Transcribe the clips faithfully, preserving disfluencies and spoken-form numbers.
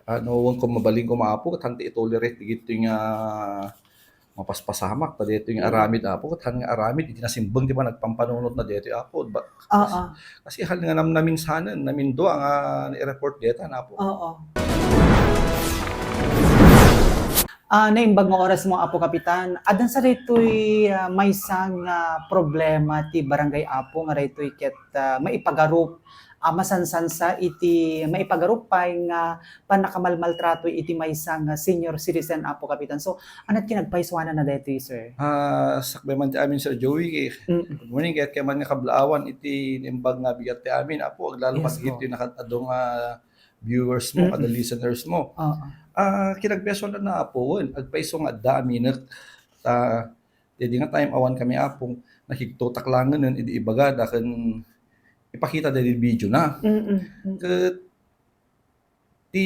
Ano, wen ko mabalin ko, Apo, ket han ti itolerate dagitoy nga mapaspasamak, ta daytoy nga Mm. aramid, Apo, ket han nga aramid iti nasimbeng ti panagpampanunotna daytoy, Apo. Ba-, Oo. kas-, kasi han nga namnaminsanen, namindua nga nai-report daytan, Apo. Oo. Ah, naimbag nga oras mo, Apo Kapitan. Addan sa daytoy, ah, maysa nga problema ti barangay, Apo, nga daytoy ket, ah, maipagarup, ah, masansansa iti maipagarup pay nga pannakamalmaltrato iti maysa nga senior citizen, Apo Kapitan. So, ania ti nagpaisuananna daytoy, sir? Ah, sakbay man ti amin, Sir Joey, kay Mm. good morning, kayat kay man nga kablaawan iti naimbag nga bigat ti amin, Apo, aglalo Yes, ket po. iti naka-, adu nga viewers mo, Mm-mm. kada listeners mo. Oo. Ah, kinagpaiso na, Apo, wen, agpaiso nga adda aminek. Ta, daydi nga time, awan kami, Apo, nakigtotak langen idi ibagada ken ipakita daydi video na. Mm-mm. Mm. Ket ti,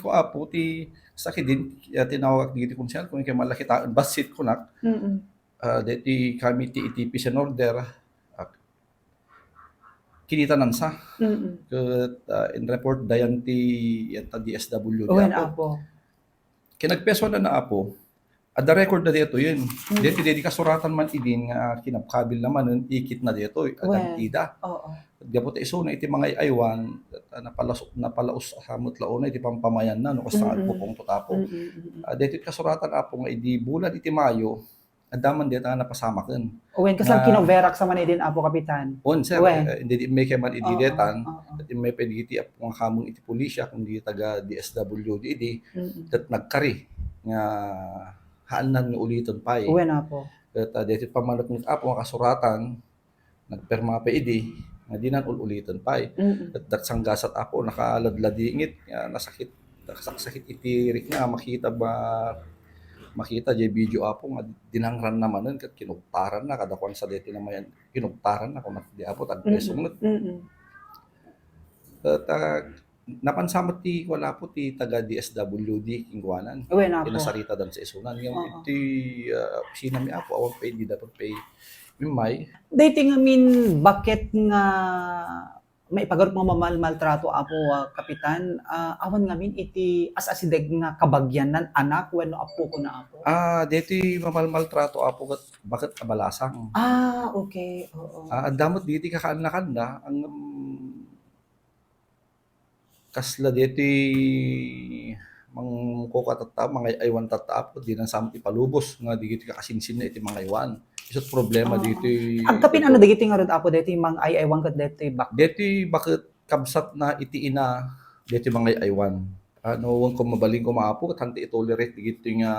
ko, Apo, ti sakit din, ya, tinawag dagiti konsehal, kung ikay malakitaen, bassit kunak. Mm-mm. Ah, daytoy kami ti iti peace and order, ah, kinita nansa. Mm-mm. Ket, ah, in-report dayan ti, yata, D S W D, Wen, Apo. Apo. Kinagpaiso na, Apo. Adda record na daytoy yen. Mm. Daytoy, daydi kasuratan man idin nga kinabkabil na manen, ikit na daytoy, Wen. Agantida. Oo. Gapu ta isuna iti mangay-aywan, ah, napalaus-, napalaus sa met la unay iti pampamayanna, no, kas Mm-mm. agpupungtot, Apo. Mm-mm, mm-mm. Ah, daytoy kasuratan, Apo, nga idi bulan iti Mayo, adda man dayta nga napasamaken. Wen, kasla Nga kinoverak sa man idin, Apo Kapitan? Wen, sir. Wen. Eh, hindi, di, may kay man idi Oo, daytan, oo. Ket immay pay dagiti appo nga kameng iti pulisya, kundi taga D S W D idi, Mm-mm. ket nagkari nga haannan nga uliten pay. Wen, Apo. Ket, ah, daytoy pammaneknek, Apo, nga kasuratan, nagpirma pay idi, nga dinan ul-uliten pay. Mm-mm. Ket daksanggasat, Apo, nakaladladingit, nga nasakit, nakasaksakit iti rikna, makita ba, makita jay video, Apo, nga dinangranna manen, ket kinugtaranna, kada kuan sa daytoy namayan, kinugtaranna, kuna di, Apo, tagpesong Mm-mm. met. Mm-mm. Ket, ah, napansa met ti kuan, Apo, ti taga D S W D, kinkuanan. Wen, Apo. Kinasaritadan sa isunan. Ngem Oo. iti, ah, opisina mi, Apo, awan pay, di dapat pay immay. Daytoy ngamin, baket nga maipagarup nga mamalmaltrato, Apo, ah, Kapitan, ah, awan ngamin iti as-asideg nga kabagian nan anak wenno appo kuna, Apo? Ah, daytoy mamalmaltrato, Apo, ket baket a balasang. Ah, okay. Oo. Ah, adda met dagiti kakaannakanna, ang, kasla daytoy mangkukuatatta, mangay-aywantatta, Apo, dinan sa met ipalubos nga dagiti kakasinsinna iti mangaywan. Isu ti problema Ah. daytoy Agtapin ano dagiti ngarud, Apo, daytoy mangay-aywan ket daytoy bak- Daytoy baket kabsatna iti ina, daytoy mangay-aywan. Ano, wen ko mabalin ko, Apo, ket han ti itolerate dagitoy nga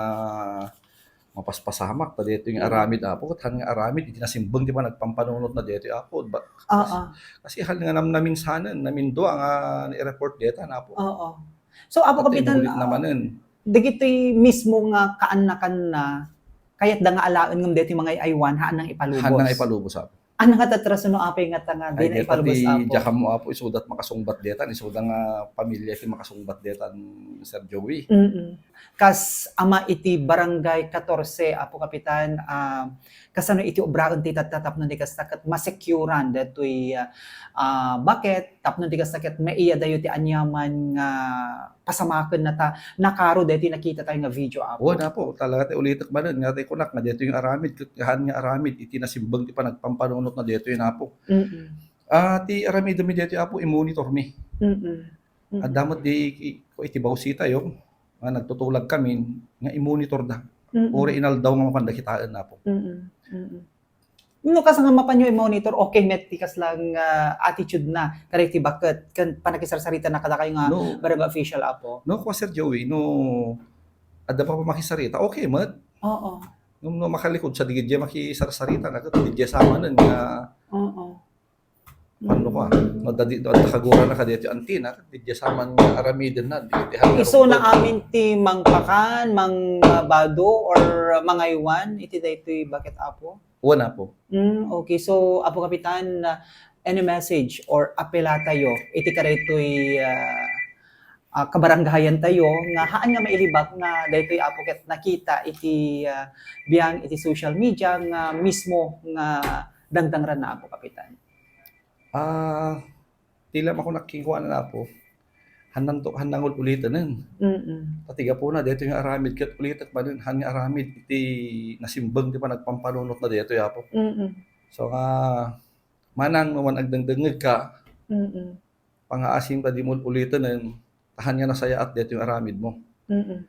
mapaspasamak, ta daytoy nga Mm. aramid, Apo, ket han nga aramid iti nasimbeng ti panagpampanunotna daytoy, Apo. Ba-, Oo. kas-, kasi han nga namnaminsanen, namindua nga nai-report daytan, Apo. Oo. So, Apo Ket Kapitan, inulit na ah, manen. dagitoy mismo nga kaannakanna, kayatda nga alaen ngem daytoy mangay-aywan, haannang ipalubos. Haannang ipalubos, Apo. Ania nga tatraso no apay nga ta nga Ay, di na deta ipalubos, ti Apo? Diak ammo, Apo, isuda ti makasungbat detan, isuda nga pamilya ti makasungbat detan, Sir Joey. Mm-mm. Kas ama iti Barangay Catorce, Apo Kapitan, ah, kasano iti obraen ti tatta tapno di kasta ket masecuran daytoy, ah, ah, baket tapno di kasta ket maiyadayo ti aniaman nga pasamakenna ta nakaro daytoy nakitatayo nga video, Apo. Wen, Apo, talaga ti ulitek manen nga ti kunak nga daytoy nga aramid ket haan nga aramid iti nasimbeng ti panagpampanunotna daytoy, Apo. Mm. Ah, ti aramidmi daytoy, Apo, i-monitormi. Mm. Mm. Adda met di i-, iti bawsitayo nga nagtutulagkami nga i-monitorda. Mm. Uray inaldaw nga mapanda kitaen, Apo. Mm. Mm. No, kas nga mapanyo i-monitor, okay met ti kaslang, ah, attitude na, kadagiti baket, ken pannakisarsaritana kadakayo nga No. barangay official, Apo? No, kua, Sir Joey, no adda pay makisarita, okay met. Oo. Ngem no makalikudsa, di gid diay makisarsaritana, ket di diay samanen nga Oo. Paano ka? No, dadi-, no, adda kagurana kadaytoy antina, di diay saman nga aramidenna, di ti hanggarup. Isu na amin ti mangpakan, mangbado, or mangaywan iti daytoy baket, Apo? Wen, Apo. Mm, okay. So, Apo Kapitan, uh, any message or apela tayo iti kadaytoy, uh, uh, kabaranggayan tayo nga haan nga mailibak nga daytoy, Apo, ket nakita iti, uh, biang iti social media nga mismo nga dangdangranna, Apo Kapitan? Ah, ti la makunak kenkuana, Apo, Hananto, han nangul-uliten. Mm. Pati gapuna, daytoy nga aramid, ket ulitek manen, han nga aramid iti nasimbeng ti panagpampanunotna daytoy, Apo. Mm. So nga, manang no man agdengdengngeg ka, Mm. pangaasim ta di mo uliten, ta han nga nasayaat daytoy nga aramid mo. Mm.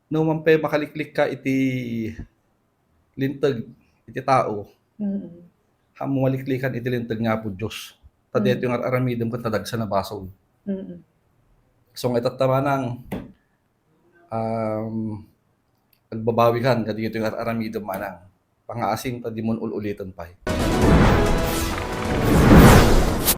No man pay makaliklik ka iti linteg iti tao, Mm. han mo maliklikan iti linteg nga Apo Dios. Ta Mm. daytoy nga ar-aramidem ket nadagsa na basol. Mm. So nga itatta manang, um, agbabawikan kadagitoy nga ar-aramidem manang. Pangaasim ta di mo ul-uliten pay.